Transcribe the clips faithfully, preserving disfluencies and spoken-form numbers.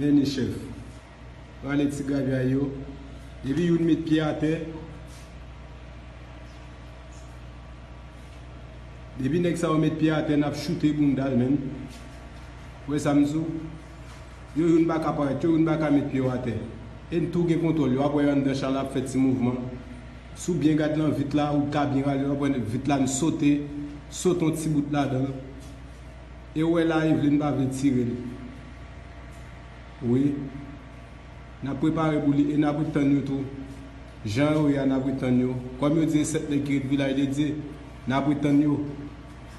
Mennen chèf. Rale ti grapyay yo. Depi youn met pye atè, depi nèg sa yo met pye atè, n ap choute bounda l menm. Ou wè sa m di w? Yo, youn pa ka parèt, yo, youn pa ka met pye yo atè. E n tou gen kontwòl yo. W ap wè yo anndan chan la ap fè ti mouvman. Si w byen gad nan vit la, ou ka byen gade, w ap wè vit la, n sote, sote yon ti bout ladan l. E w wè la, Eveline pa vle tire l. Wi. N ap prepare pou li e n ap ret tann yo tou. Jan yo ye a, n ap ret tann yo. Kòm yo di e sèt nèg ki ret Vilaj de Dye, n ap ret tann yo.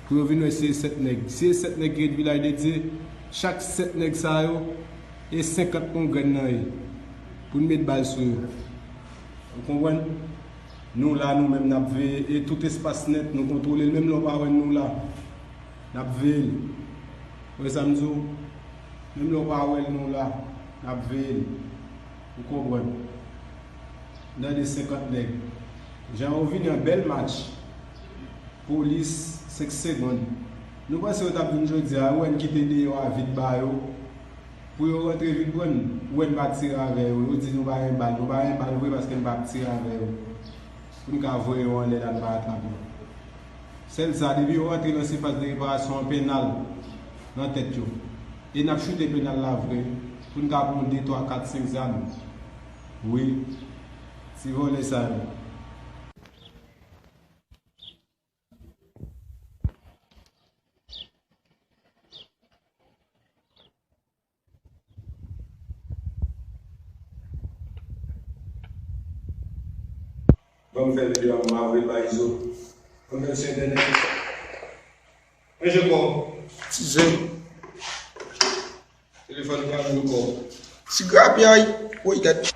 Pou yo vin wè si e sèt nèg. Si e sèt nèg ki ret Vilaj de Dye, chak sèt nèg sa yo, e senkant yon grenn nan ye. Pou n met bal sou yo. Ou konprann? Nou la, nou menm, n ap veye. E tout espas nèt, nou kontwole l. Menm lè w pa wè n, nou la. N ap veye l. Ou wè sa m di w? Menm lè w pa wè l, nou la. N ap veye l. Ou konprann? Nan de senkant nèg. Jan yo vini an bèl match. Polis, senk segonn. Nou panse yo t ap vin jodi a, ou wè n kite deyò a vid ba yo. Pou yo rantre vin pran n, ou wè n pa tire avè yo. Yo di nou pa gen bal. Nou pa gen bal vre paske n pa ap tire avè yo. Pou n ka voye yo anlè la, n pa atrape yo. Sèl sa, depi yo rantre nan sifas de reparasyon an, pennal nan tèt yo. E n ap choute pennal la vre, pou n ka pran de, twa, kat, senk zam. Wi, ti vòlè sa yo. Ban m fè videyo a, m ap voye l ba Izo. Ban m fè l sou entènèt. Manje kò. Ti zen. Telefòn ou pa jwenn kò. Ti grapyay. Woy, gad.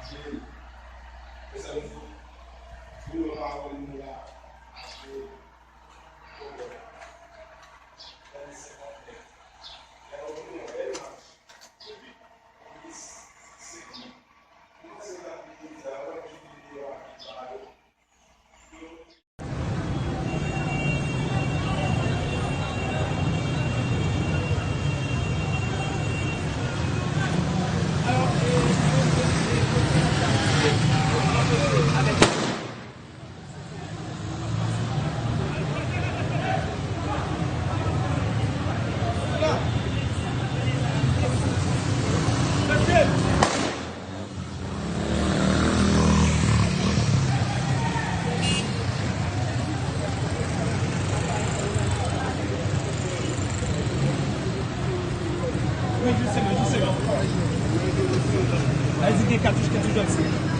Wi, jisteman, jisteman. Sa vle di gen katouch ki toujou ap tire.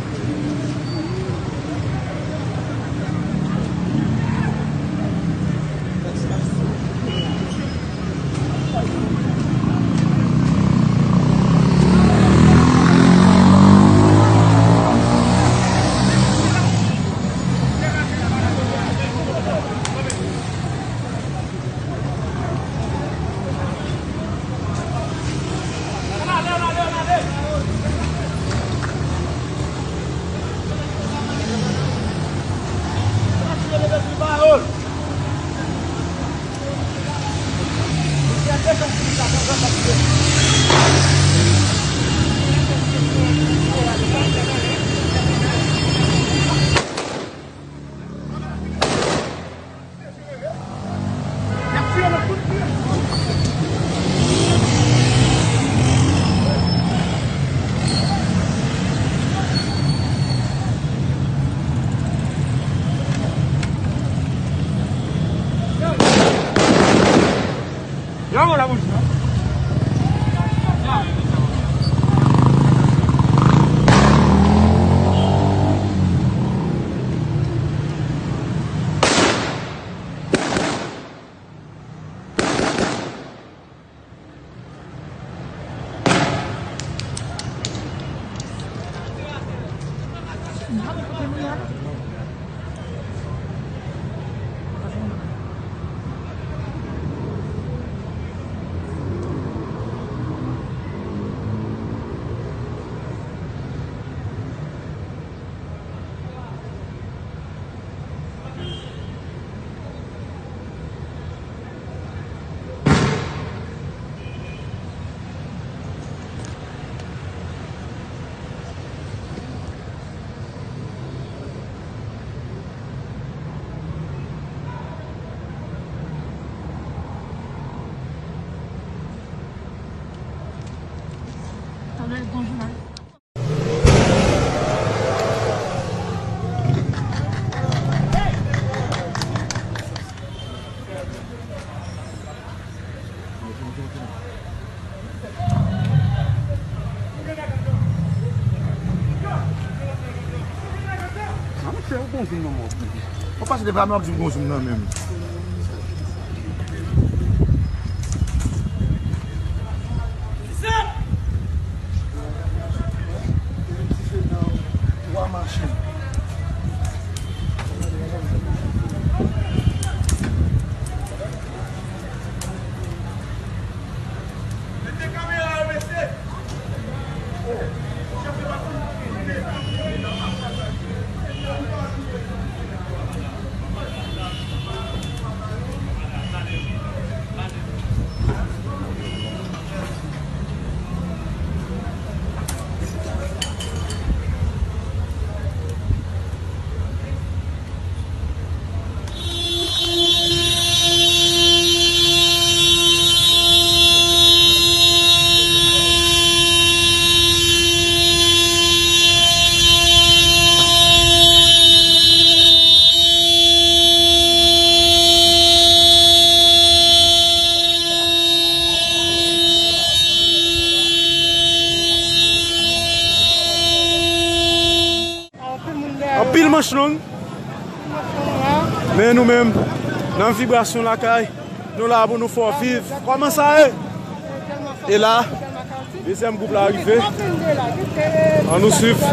Sa monchè, ou gon zoom nan mò. Ou pase devan mwen, w ap di w gon zoom nan menm. Twa machin. Anpil manch long. Men nou menm, nan vibrasyon lakay, nou la pou nou fè w viv. Kòman sa ye? E la, dezyèm gwoup la rive. Ann nou swiv.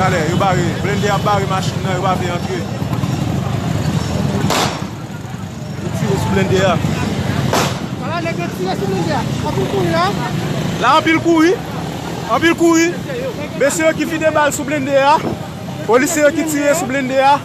Talè, yo bare, blende ap bare machin nan, yo pa vle antre. Yo tire sou blende a. Ala nèg yo tire sou blende a. Anpil kouri la. La anpil kouri. Anpil kouri. Mesye yo ki vide bal sou blende a. Polisye yo ki tire sou blende a.